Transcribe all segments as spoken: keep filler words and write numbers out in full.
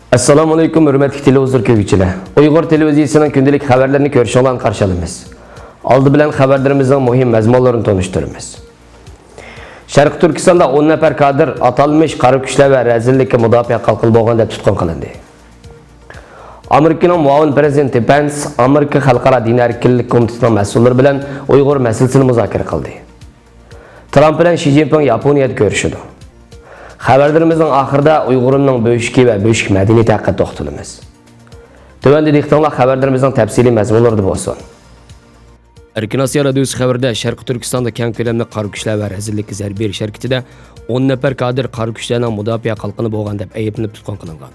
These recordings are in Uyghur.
ئەسسالامۇئەلەيكۇم، ھۆرمەتلىك تېلېۋىزور كۆرگۈچىلەر! ئۇيغۇر تېلېۋىزىيىسىنىڭ كۈندىلىك خەۋەرلىرىنى كۆرۈشۈڭلارنى قارشى ئالىمىز. ئالدى بىلەن خەۋەرلىرىمىزنىڭ مۇھىم مەزمۇنلىرىنى تونۇشتۇرىمىز. شەرقىي تۈركىستاندا ئون نەپەر كادىر ئاتالمىش قارا كۈچلەر ۋە رەزىللىككە مۇداپىئە قالقىنى بولغان دەپ تۇتقۇن قىلىندى. ئامېرىكىنىڭ مۇئاۋىن پىرېزىدېنتى پەنس ئامېرىكا خەلقئارا دىنىي ئەركىنلىك كومىتېتىنىڭ مەسئۇللىرى بىلەن ئۇيغۇر مەسىلىسىنى مۇزاكىرە قىلدى. ترامپ بىلەن شى جىنپىڭ ياپونىيەدە كۆرۈشىدۇ. خەۋەرلىرىمىزنىڭ ئاخىرىدا ئۇيغۇرۇمنىڭ بۆشۈكى ۋە بۆشۈك مەدەنىيىتى ھەققىدە توختىلىمىز. تۆۋەندە دىققىتىڭلار خەۋەرلىرىمىزنىڭ تەپسىلىي مەزمۇنلىرىدا بولسۇن. ئەركىن ئاسىيا رادىيوسى خەۋىرىدە شەرقىي تۈركىستاندا كەڭ كۆلەملىك قارا كۈچلەر ۋە رەزىللىككە زەربە بېرىش ھەرىكىتىدە ئون نەپەر كادىر قارا كۈچلەرنىڭ مۇداپىئە قالقىنى بولغان دەپ ئەيىبلىنىپ تۇتقۇن قىلىنغان.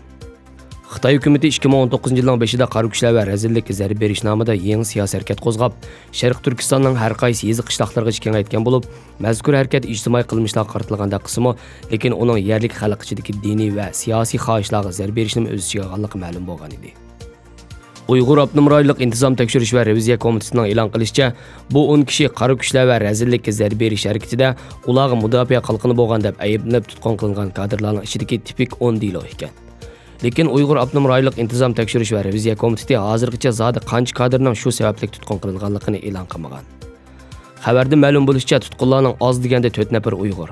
خىتاي ھۆكۈمىتى ئىككى مىڭ ئون توققۇزىنچى يىلنىڭ بېشىدا قارا كۈچلەر ۋە رەزىللىككە زەربە بېرىش نامىدا يېڭى سىياسىي ھەرىكەت قوزغاپ، شەرقىي تۈركىستاننىڭ ھەر قايسى يېزا قىشلاقلىرىغىچە كېڭەيتكەن بولۇپ، مەزكۇر ھەرىكەت ئىجتىمائىي قىلمىشلارغا قارىتىلغاندەك قىلسىمۇ، لېكىن ئۇنىڭ يەرلىك خەلق ئىچىدىكى دىنىي ۋە سىياسىي خاھىشلارغا زەربە بېرىشنىمۇ ئۆز ئىچىگە ئالغانلىقى مەلۇم بولغان ئىدى. ئۇيغۇر ئاپتونوم رايونلۇق ئىنتىزام تەكشۈرۈش ۋە رېۋىزىيە كومىتېتىنىڭ ئېلان قىلىشىچە، بۇ ئون كىشى قارا كۈچلەر ۋە رەزىللىككە زەربە بېرىش ھەرىكىتىدە ئۇلارغا مۇداپىئە قالقىنى بولغان دەپ ئەيىبلىنىپ تۇتقۇن قىلىنغان كادىرلارنىڭ ئىچىدىكى تىپىك ئون دېلو ئىكەن. لېكىن ئۇيغۇر ئاپتونوم رايونلۇق ئىنتىزام تەكشۈرۈش ۋە رېۋىزىيە كومىتېتى ھازىرغىچە زادى قانچە كادىرنىڭ شۇ سەۋەبلىك تۇتقۇن قىلىنغانلىقىنى ئېلان قىلمىغان. خەۋەردىن مەلۇم بولۇشىچە، تۇتقۇنلارنىڭ ئاز دېگەندە تۆت نەپىرى ئۇيغۇر،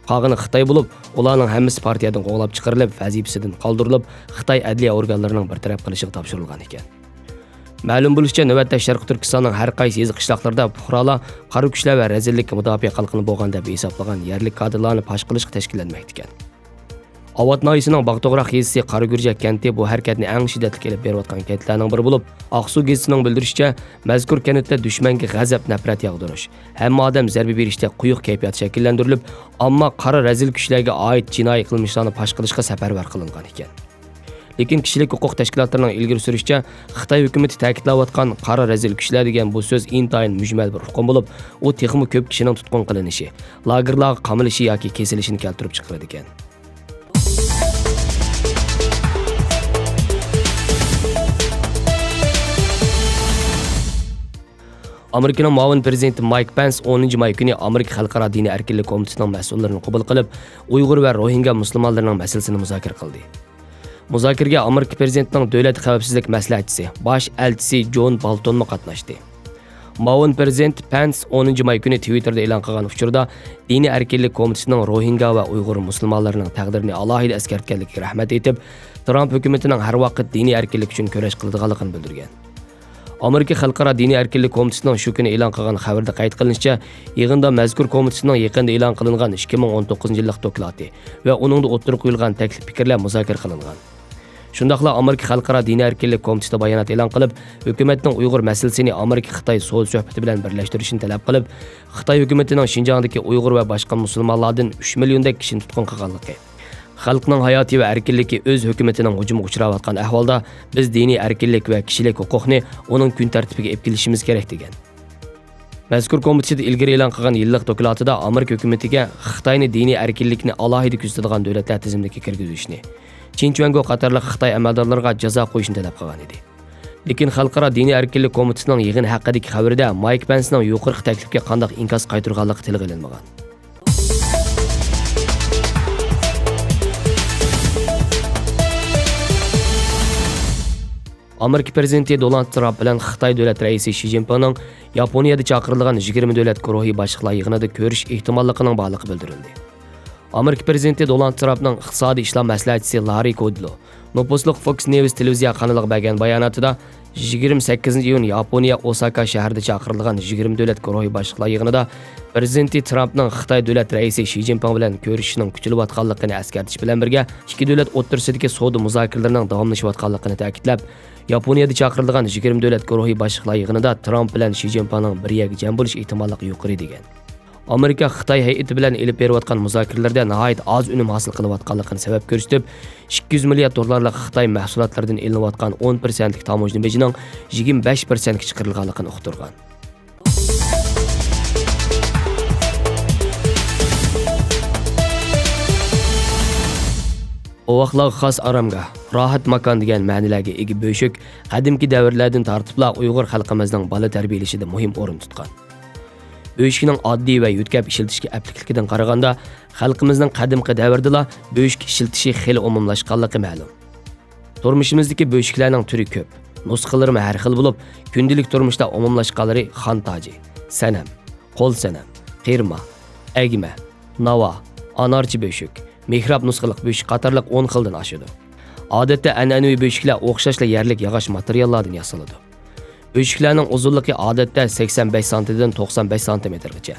قالغىنى خىتاي بولۇپ، ئۇلارنىڭ ھەممىسى پارتىيەدىن قوغلاپ چىقىرىلىپ، ۋەزىپىسىدىن قالدۇرۇلۇپ، خىتاي ئەدلىيە ئورگانلىرىنىڭ بىر تەرەپ قىلىشىغا تاپشۇرۇلغان ئىكەن. مەلۇم بولۇشىچە، نۆۋەتتە شەرقىي تۈركىستاننىڭ ھەر قايسى يېزا قىشلاقلىرىدا پۇقرالار قارا كۈچلەر ۋە رەزىللىككە مۇداپىئە قالقىنى بولغان دەپ ھېسابلىغان يەرلىك كادىرلارنى پاش قىلىشقا تەشكىللەنمەكتىكەن. ئاۋات ناھىيەسىنىڭ باغتوغراق يېزىسى قارا گۈرجەك كەنتى بۇ ھەرىكەتنى ئەڭ شىددەتلىك ئېلىپ بېرىۋاتقان كەنتلەرنىڭ بىرى بولۇپ، ئاقسۇ گېزىتىنىڭ بىلدۈرۈشىچە، مەزكۇر كەنتتە دۈشمەنگە غەزەپ، نەپرەت ياغدۇرۇش، ھەممە ئادەم زەربە بېرىشتەك قويۇق كەيپىيات شەكىللەندۈرۈلۈپ، ئامما قارا رەزىل كۈچلەرگە ئائىت جىنايى قىلمىشلارنى پاش قىلىشقا سەپەرۋەر قىلىنغان ئىكەن. لېكىن كىشىلىك ھوقۇق تەشكىلاتلىرىنىڭ ئىلگىرى سۈرۈشىچە، خىتاي ھۆكۈمىتى تەكىتلەۋاتقان قارا رەزىل كۈچلەر دېگەن بۇ سۆز ئىنتايىن مۈجمەل بىر ئۇقۇم بولۇپ، ئۇ تېخىمۇ كۆپ كىشىنىڭ تۇتقۇن قىلىنىشى، لاگېرلارغا قامىلىشى ياكى كېسىلىشىنى كەلتۈرۈپ چىقىرىدىكەن. ئامېرىكىنىڭ مۇئاۋىن پىرېزىدېنتى مايك پەنس ئونىنچى ماي كۈنى ئامېرىكا خەلقئارا دىنىي ئەركىنلىك كومىتېتىنىڭ مەسئۇللىرىنى قوبۇل قىلىپ، ئۇيغۇر ۋە روھىنگا مۇسۇلمانلىرىنىڭ مەسىلىسىنى مۇزاكىرە قىلدى. مۇزاكىرىگە ئامېرىكا پىرېزىدېنتىنىڭ دۆلەت خەۋپسىزلىك مەسلىھەتچىسى، باش ئەلچىسى جون بولتونمۇ قاتناشتى. مۇئاۋىن پىرېزىدېنت پەنس ئونىنچى ماي كۈنى تىۋىتتېردا ئېلان قىلغان ئۇچۇردا، دىنىي ئەركىنلىك كومىتېتىنىڭ روھىنگا ۋە ئۇيغۇر مۇسۇلمانلىرىنىڭ تەقدىرىنى ئالاھىدە ئەسكەرتكەنلىكىگە رەھمەت ئېيتىپ، ترامپ ھۆكۈمىتىنىڭ ھەر ۋاقىت دىنىي ئەركىنلىك ئۈچۈن كۈرەش قىلىدىغانلىقىنى بىلدۈرگەن. ئامېرىكا خەلقئارا دىنىي ئەركىنلىك كومىتېتىنىڭ شۇ كۈنى ئېلان قىلغان خەۋىرىدە قەيت قىلىنىشىچە، يىغىندا مەزكۇر كومىتېتنىڭ يېقىندا ئېلان قىلىنغان ئىككى مىڭ ئون توققۇزىنچى يىللىق دوكلاتى ۋە ئۇنىڭدا ئوتتۇرىغا قويۇلغان تەكلىپ پىكىرلەر مۇزاكىرە قىلىنغان. شۇنداقلا ئامېرىكا خەلقئارا دىنىي ئەركىنلىك كومىتېتى بايانات ئېلان قىلىپ، ھۆكۈمەتنىڭ ئۇيغۇر مەسىلىسىنى ئامېرىكا خىتاي سودا سۆھبىتى بىلەن بىرلەشتۈرۈشىنى تەلەپ قىلىپ، خىتاي ھۆكۈمىتىنىڭ شىنجاڭدىكى ئۇيغۇر ۋە باشقا مۇسۇلمانلاردىن ئۈچ مىليوندەك كىشىنى تۇتقۇن قىلغانلىقى، خەلقنىڭ ھاياتى ۋە ئەركىنلىكى ئۆز ھۆكۈمىتىنىڭ ھۇجۇمىغا ئۇچراۋاتقان ئەھۋالدا، بىز دىنىي ئەركىنلىك ۋە كىشىلىك ھوقۇقنى ئۇنىڭ كۈن تەرتىپىگە ئېلىپ كېلىشىمىز كېرەك، دېگەن. مەزكۇر كومىتېت ئىلگىرى ئېلان قىلغان يىللىق دوكلاتىدا ئامېرىكا ھۆكۈمىتىگە خىتاينى دىنىي ئەركىنلىكنى ئالاھىدە كۆزىتىدىغان دۆلەتلەر تىزىملىكىگە كىرگۈزۈشنى، چىن چۈەنگو قاتارلىق خىتاي ئەمەلدارلىرىغا جازا قويۇشنى تەلەپ قىلغان ئىدى. لېكىن خەلقئارا دىنىي ئەركىنلىك كومىتېتىنىڭ يىغىن ھەققىدىكى خەۋىرىدە مايك پەنسنىڭ يۇقىرىقى تەكلىپكە قانداق ئىنكاس قايتۇرغانلىقى تىلغا ئېلىنمىغان. ئامېرىكا پىرېزىدېنتى دونالد ترامپ بىلەن خىتاي دۆلەت رەئىسى شى جىنپىڭنىڭ ياپونىيەدە چاقىرىلغان يىگىرمە دۆلەت گۇرۇھى باشلىقلار يىغىنىدا كۆرۈشۈش ئېھتىماللىقىنىڭ بارلىقى بىلدۈرۈلدى. ئامېرىكا پىرېزىدېنتى دونالد ترامپنىڭ ئىقتىسادىي ئىشلار مەسلىھەتچىسى لاررى كودلو، نوپۇزلۇق فوكس نيۇز تېلېۋىزىيە قانىلىغا بەرگەن باياناتىدا، يىگىرمە سەككىزىنچى ئىيۇن ياپونىيە ئوساكا شەھىرىدە چاقىرىلغان يىگىرمە دۆلەت گۇرۇھى باشلىقلار يىغىنىدا پىرېزىدېنتى ترامپنىڭ خىتاي دۆلەت رەئىسى شى جىنپىڭ بىلەن كۆرۈشۈشىنىڭ كۈتۈلۈۋاتقانلىقىنى ئەسكەرتىش بىلەن بىرگە، ئىككى دۆلەت ئوتتۇرىسىدىكى سودا مۇزاكىرىلىرىنىڭ داۋاملىشىۋاتقانلىقىنى تەكىتلەپ، ياپونىيەدە چاقىرىلغان يىگىرمە دۆلەت گۇرۇھى باشلىقلار يىغىنىدا ترامپ بىلەن شى جىنپىڭنىڭ بىر يەرگە جەم بولۇش ئېھتىماللىقى يۇقىرى، دېگەن. ئامېرىكا خىتاي ھەيئىتى بىلەن ئېلىپ بېرىۋاتقان مۇزاكىرىلەردە ناھايىتى ئاز ئۈنۈم ھاسىل قىلىۋاتقانلىقىنى سەۋەب كۆرسىتىپ، ئىككى يۈز مىليارد دوللارلىق خىتاي مەھسۇلاتلىرىدىن ئېلىنىۋاتقان ئون پىرسەنتلىك تاموژنا بېجىنىڭ يىگىرمە بەش پىرسەنتكە چىقىرىلغانلىقىنى ئۇقتۇرغان. بوۋاقلارغا خاس ئارامگاھ، راھەت ماكان دېگەن مەنىلەرگە ئىگە بۆشۈك قەدىمكى دەۋرلەردىن تارتىپلا ئۇيغۇر خەلقىمىزنىڭ بالا تەربىيەلىشىدە مۇھىم ئورۇن تۇتقان. بۆشۈكنىڭ ئاددىي ۋە يۆتكەپ ئىشلىتىشكە ئەپلىكلىكىدىن قارىغاندا، خەلقىمىزنىڭ قەدىمكى دەۋردىلا بۆشۈك ئىشلىتىشى خېلى ئومۇملاشقانلىقى مەلۇم. تۇرمۇشىمىزدىكى بۆشۈكلەرنىڭ تۈرى كۆپ، نۇسخىلىرىمۇ ھەر خىل بولۇپ، كۈندىلىك تۇرمۇشتا ئومۇملاشقانلىرى خان تاجى، سەنەم، قول سەنەم، قىرما، ئەگمە، ناۋا، ئانارچە بۆشۈك، مېھراب نۇسخىلىق بۆشۈك قاتارلىق ئون خىلدىن ئاشىدۇ. ئادەتتە ئەنئەنىۋى بۆشۈكلەر ئوخشاشلا يەرلىك ياغاچ ماتېرىياللاردىن ياسىلىدۇ. بۆشۈكلەرنىڭ ئۇزۇنلۇقى ئادەتتە سەكسەن بەش سانتىدىن توقسان بەش سانتىمېتىرغىچە،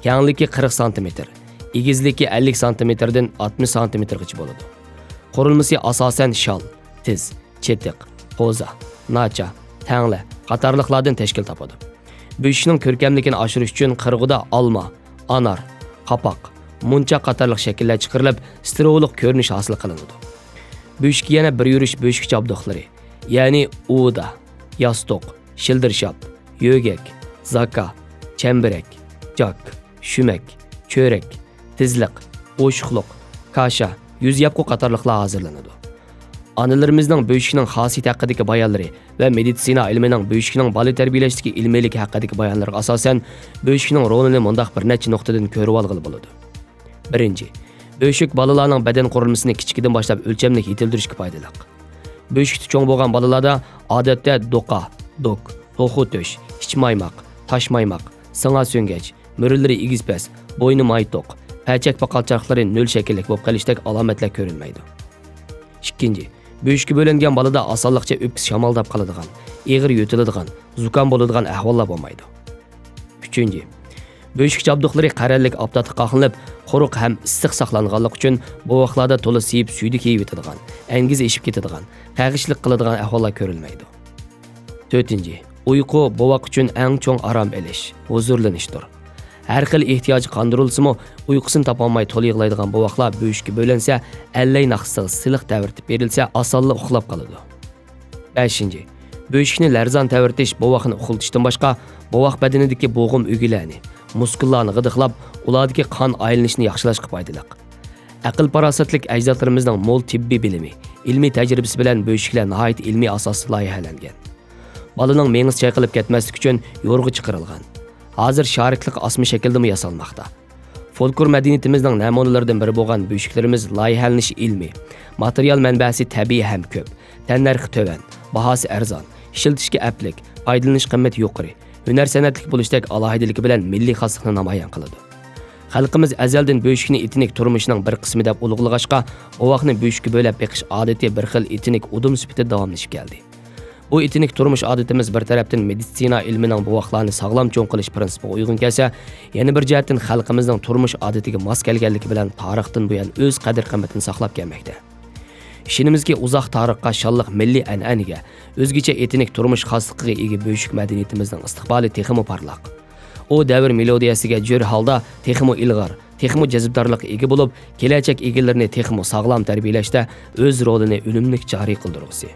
كەڭلىكى قىرىق سانتىمېتىر، ئېگىزلىكى ئەللىك سانتىمېتىردىن ئاتمىش سانتىمېتىرغىچە بولىدۇ. قۇرۇلمىسى ئاساسەن شال، تىز، چېتىق، قوزا، ناچا، تەڭلە قاتارلىقلاردىن تەشكىل تاپىدۇ. بۆشۈكنىڭ كۆركەملىكىنى ئاشۇرۇش ئۈچۈن قىرغۇدا ئالما، ئانار، قاپاق، مۇنچا قاتارلىق شەكىللەر چىقىرىلىپ، ستىروۋلۇق كۆرۈنۈش ھاسىل قىلىنىدۇ. بۆشۈككە يەنە بىر يۈرۈش بۆشۈك جابدۇقلىرى، يەنى ئۇۋىدا، ياستۇق، شىلدىرشاپ، يۆگەك، زاكا، چەمبىرەك، جاك، شۈمەك، چۆرەك، تىزلىق، ئوشۇقلۇق، كاشا، يۈز ياپقۇ قاتارلىقلار ھازىرلىنىدۇ. ئانىلىرىمىزنىڭ بۆشۈكنىڭ خاسىيىتى ھەققىدىكى بايانلىرى ۋە مېدىتسىنا ئىلمىنىڭ بۆشۈكنىڭ بالا تەربىيەلەشتىكى ئىلمىيلىكى ھەققىدىكى بايانلىرىغا ئاساسەن، بۆشۈكنىڭ رولىنى مۇنداق بىر نەچچە نۇقتىدىن كۆرۈۋالغىلى بولىدۇ. بىرىنچى، بۆشۈك بالىلارنىڭ بەدەن قۇرۇلمىسىنى كىچىكىدىن باشلاپ ئۆلچەملىك يېتىلدۈرۈشكە پايدىلىق. بۆشۈكتە چوڭ بولغان بالىلاردا ئادەتتە دوقا، دوك، توخۇ تۆش، ئىچ مايماق، تاش مايماق، سىڭا سۆڭگەچ، مۈرىلىرى ئېگىز پەس، بوينى مايتوق، پەچەك پاقالچاقلىرى نۆل شەكىللىك بولۇپ قېلىشتەك ئالامەتلەر كۆرۈلمەيدۇ. ئىككىنچى، بۆشۈككە بۆلۈنگەن بالىدا ئاسانلىقچە ئۆپكىسى شامالداپ قالىدىغان، ئېغىر يۆتىلىدىغان، زۇكام بولىدىغان ئەھۋاللار بولمايدۇ. ئۈچىنچى، بۆشۈك جابدۇقلىرى قەرەللىك ئاپتاپقا قاقلىنىپ، قۇرۇق ھەم ئىسسىق ساقلانغانلىقى ئۈچۈن بوۋاقلاردا تولا سىيىپ سۈيدۈك يېيىۋېتىدىغان، ئەنگىزى ئېشىپ كېتىدىغان، قەغىشلىق قىلىدىغان ئەھۋاللار كۆرۈلمەيدۇ. تۆتىنچى، ئۇيقۇ بوۋاق ئۈچۈن ئەڭ چوڭ ئارام ئېلىش، ھۇزۇرلىنىشتۇر. ھەر خىل ئېھتىياجى قاندۇرۇلسىمۇ، ئۇيقۇسىنى تاپالماي تولا يىغلايدىغان بوۋاقلار بۆشۈككە بۆلۈنسە، ئەللەي ناخشىسىغا سىلىق تەۋرىتىپ بېرىلسە، ئاسانلا ئۇخلاپ قالىدۇ. بەشىنچى، بۆشۈكنى لەرزان تەۋرىتىش بوۋاقنى ئۇخلىتىشتىن باشقا، بوۋاق بەدىنىدىكى بوغۇم ئۈگىلەرنى، مۇسكۇللارنى غىدىقلاپ، ئۇلاردىكى قان ئايلىنىشىنى ياخشىلاشقا پايدىلىق. ئەقىل-پاراسەتلىك ئەجدادلىرىمىزنىڭ مول تېببىي بىلىمى، ئىلمىي تەجرىبىسى بىلەن بۆشۈكلەر ناھايىتى ئىلمىي ئاساستا لايىھەلەنگەن. بالىنىڭ مېڭىسى چايقىلىپ كەتمەسلىكى ئۈچۈن يورغا چىقىرىلغان. ھازىر شارىكلىق ئاسما شەكىلدىمۇ ياسالماقتا. فولكلور مەدەنىيىتىمىزنىڭ نەمۇنىلىرىدىن بىرى بولغان بۆشۈكلىرىمىز لايىھەلىنىشى ئىلمىي، ماتېرىيال مەنبەسى تەبىئىي ھەم كۆپ، تەننەرخى تۆۋەن، باھاسى ئەرزان، ئىشلىتىشكە ئەپلىك، پايدىلىنىش قىممىتى يۇقىرى، ھۈنەر سەنئەتلىك بولۇشتەك ئالاھىدىلىكى بىلەن مىللىي خاسلىقنى نامايان قىلىدۇ. خەلقىمىز ئەزەلدىن بۆشۈكنى ئېتنىك تۇرمۇشنىڭ بىر قىسمى دەپ ئۇلۇغلىغاچقا، بوۋاقنى بۆشۈككە بۆلەپ بېقىش ئادىتى بىر خىل ئېتنىك ئۇدۇم سۈپىتىدە داۋاملىشىپ كەلدى. بۇ ئېتنىك تۇرمۇش ئادىتىمىز بىر تەرەپتىن مېدىتسىنا ئىلمىنىڭ بوۋاقلارنى ساغلام چوڭ قىلىش پىرىنسىپىغا ئۇيغۇن كەلسە، يەنە بىر جەھەتتىن خەلقىمىزنىڭ تۇرمۇش ئادىتىگە ماس كەلگەنلىكى بىلەن تارىختىن بۇيان ئۆز قەدىر-قىممىتىنى ساقلاپ كەلمەكتە. ئىشىنىمىزكى، ئۇزاق تارىخقا شانلىق مىللىي ئەنئەنىگە، ئۆزگىچە ئېتنىك تۇرمۇش خاسلىقىغا ئىگە بۆشۈك مەدەنىيىتىمىزنىڭ ئىستىقبالى تېخىمۇ پارلاق. ئۇ دەۋر مېلودىيەسىگە جۆر ھالدا تېخىمۇ ئىلغار، تېخىمۇ جەزبىدارلىققا ئىگە بولۇپ، كېلەچەك ئىگىلىرىنى تېخىمۇ ساغلام تەربىيەلەشتە ئۆز رولىنى ئۈنۈملۈك جارى قىلدۇرغۇسى.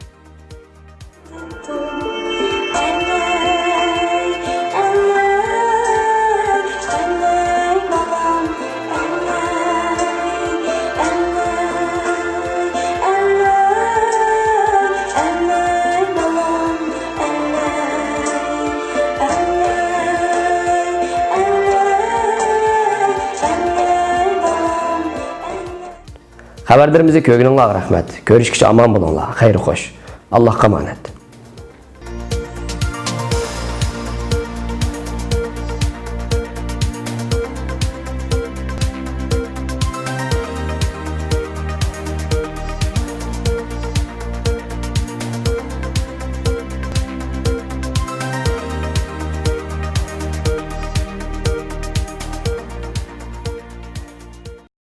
خەۋەرلىرىمىزنى كۆرگىنىڭلارغا رەھمەت. كۆرۈشكىچە ئامان بولۇڭلار. خەير خوش. ئاللاھقا ئامانەت.